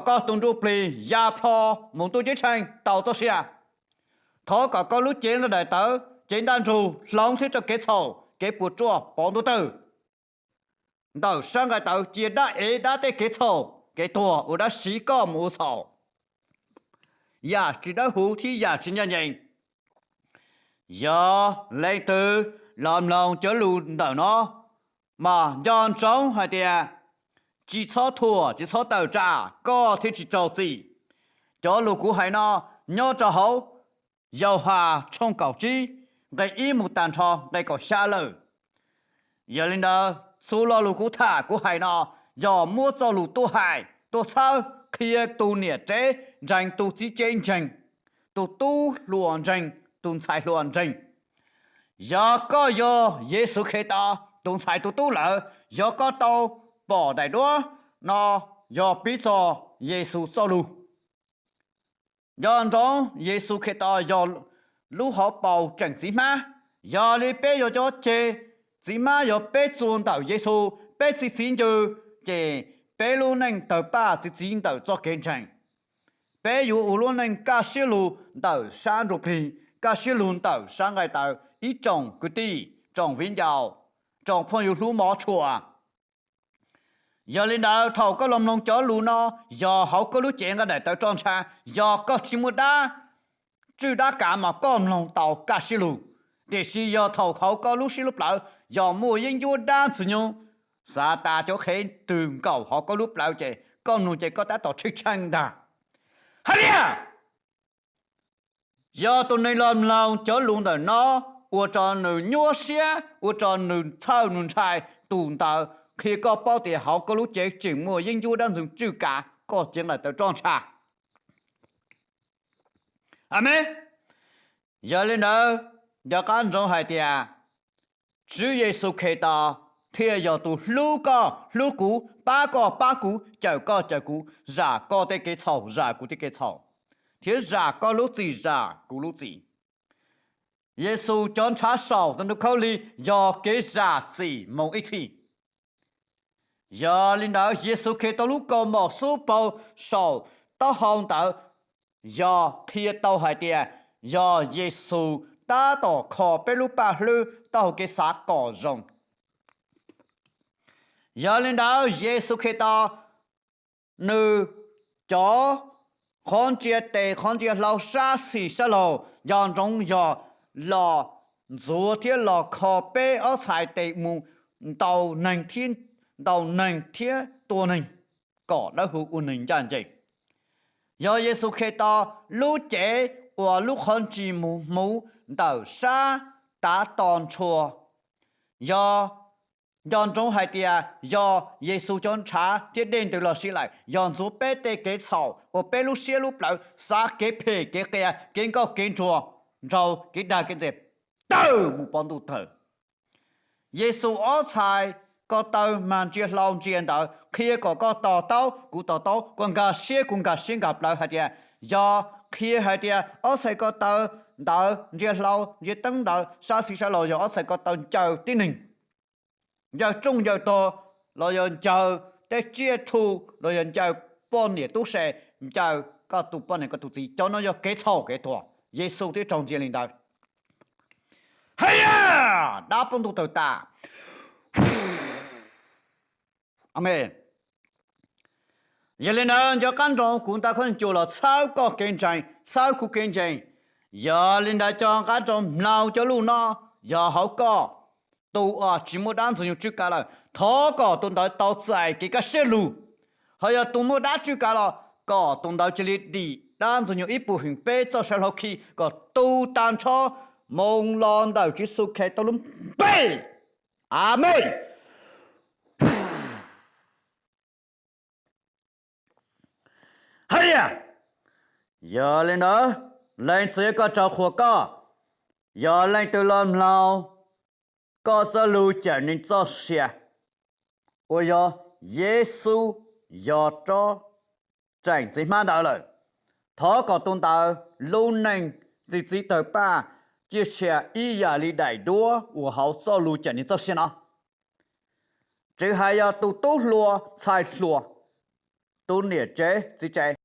koj tus ntsuj plig ya plho mus ntuj ceeb tsheej tau txoj sia. Thov kom koj lub cev nqaij daim tawv, cev ntaj ntsug hloov thiab rau kev txhaum kev puas tsuaj pov ntuj tawg. Ntawm sab nqaij tawv cia dab ev dab tej kev txhaum kev tuag uas dab siv koj mus ua txhaum, yam tsis dawb huv thiab yam tsis ncaj ncees. Yog leej twg los mloog cov lus ntawm no, mas nco ntsoov hais tias tsis txhob thuam tsis txhob tawm tsam koj thiaj tsis raug txim. Cov lus kuv hais no nyob rau hauv Yauhas tshooj kaum tsib, nqe ib mus tag nrho nqe kaum xya lawm. Yog li ntawd txhua lo lus kuv tham kuv hais no yog muab txoj lus tuaj hais tuaj txhawb qhia tus niam tsev ntseeg, tus txiv tsev ntseeg, tus tub hluas ntseeg, tus ntxhais hluas ntseeg. Yog koj yog Yexus Khetos tus ntxhais tus tub lawm, yog koj tau pom daim duab no, yog piv txog Yexus txoj lus. Nco ntsoov Yexus Khetos yog lub hauv paus tseem txiv hmab. Yog li peb yog cov ceg txiv hmab, yog peb txuas ntawm Yexus, peb txi txiv ncw, ces peb lub neej tawg paj txi txiv ntawm txoj kev ntseeg. Peb yuav ua lub neej kaj siab lug ntawm sab ntsuj plig, kaj siab lug ntawm sab nqaij tawv. Ib tsoom kwv tij, tsoom viv ncaus, tsoom phooj ywg hlub mov tshua, yog li ntawd thaum koj los mloog cov lus no, yog hauv koj lub cev nqaij daim tawv roj ntsha, yog koj tsis muaj dab tswj dab kav mas koj mloog tau kaj siab lug. Tiam sis yog thaum hauv koj lub siab lub plawv yog muaj yeeb ncuab dab ntxwg nyoog, Xatas cov qhev twg nkaum hauv koj lub plawv ces koj mloog ces koj tab tom tshee tshee ntag. Hais tias yog tus neeg los mloog cov lus ntawm no, ua rau nws nyuaj siab, ua rau nws txhawj nws ntshai, tus ntawd qhia koj paub tias hauv koj lub cev tseem muaj yeeb ncuab dab ntxwg nyoog tswj kav koj cev nqaij tawv roj ntsha. Amees. Yog li ntawd, nco qab ntsoov hais tias Tswv Yexus Khetos thiaj yog tus hlub koj hlub kuv, pab koj pab kuv, cawm koj cawm kuv, zam koj tej kev txhaum zam kuv tej kev txhaum, thiab zam koj lub txim zam kuv lub txim. Yexus cov ntshav saum tus ntoo khaub lig yog kev zam txim mus ib txhis. Yog li ntawd Yexus Khetos lub kaus mom xub paug saum taub hau ntawd yog qhia tau hais tias yog Yexus tab tom kho peb lub paj hlwb taub hau kev xav kom zoo. Yog li ntawd Yexus Khetos nws cov qhov ntsia tes qhov ntsia hlau sab xis sab laug nco ntsoov yog los ntxuav thiab los kho peb ob txhais tes mus ntaus neeg thiab, ntaus neeg thiab tua neeg kom dawb huv ua neeg ncaj ncees. Yog Yexus Khetos lub cev uas lub qhov ntsis mus hmuv ntawm sab tav to ntshua. Yog nco ntsoov hais tias yog Yexus cov ntshav thiab dej ntws los si lawm yog ntxuav peb tej kev txhaum uas peb lub siab lub plawv xav kev phem kev qias kev nkauj kev nruas nraug kev dag kev ntxias tawg mus pov ntuj tawg. Yexus ob txhais ko taw mas ntsia hlau ntsia ntawv qhia kom koj to taub kuv to taub, koj nkag siab kuv nkag siab nkag plawv hais tias yog qhia hais tias ob txhais ko taw ntawd ntsia hlau ntsia teeb ntawd sab xis sab laug yog ob txhais ko taw ncaws tib neeg, ncaws rooj ncaws tog, los yog ncaws tej tsiaj txhu, los yog ncaws poj niam tub se, ncaws koj tus poj niam koj tus txiv, cov no yog kev txhaum kev tuag. Yexus twb raug ntsia li ntawd. Hais tias dab pov ntuj tawg tas. Amees. Yog li ntawd nco qab nroo kuv ntaus khaub ncaws los txhawb koj kev ntseeg txhawb kuv kev ntseeg. Yog li ntawd nco qab nroo mloog cov lus no, yog hauv koj tus uas tsis muaj dab ntxwg nyoog tswj kav lawm, thov kom tus ntawd tau txais kev kaj siab lug. Ho yog tus muaj dab tswj kav los kom tus ntawd cia li dim dab ntxwg nyoog ib puas feem peb txoj saw hlau khi kom tu tag nrho mus los ntawm Tswv Yexus Khetos lub npe. Amees. Hais tias, yog li ntawd, leej txiv koj rau qhuas koj, yog leej twg los mloog koj txoj lus cawm neeg txoj sia, uas yog Yexus yog rov tseem txiv hmab ntawd lawm, thov kom tus ntawd lub neej txi txiv tawg paj ciaj sia ib yam li daim duab uas hauv txoj lus cawm neeg txoj sia no. Tsis hais yog tus tub hluas ntxhais hluas, Tus niam tsev txiv tsev.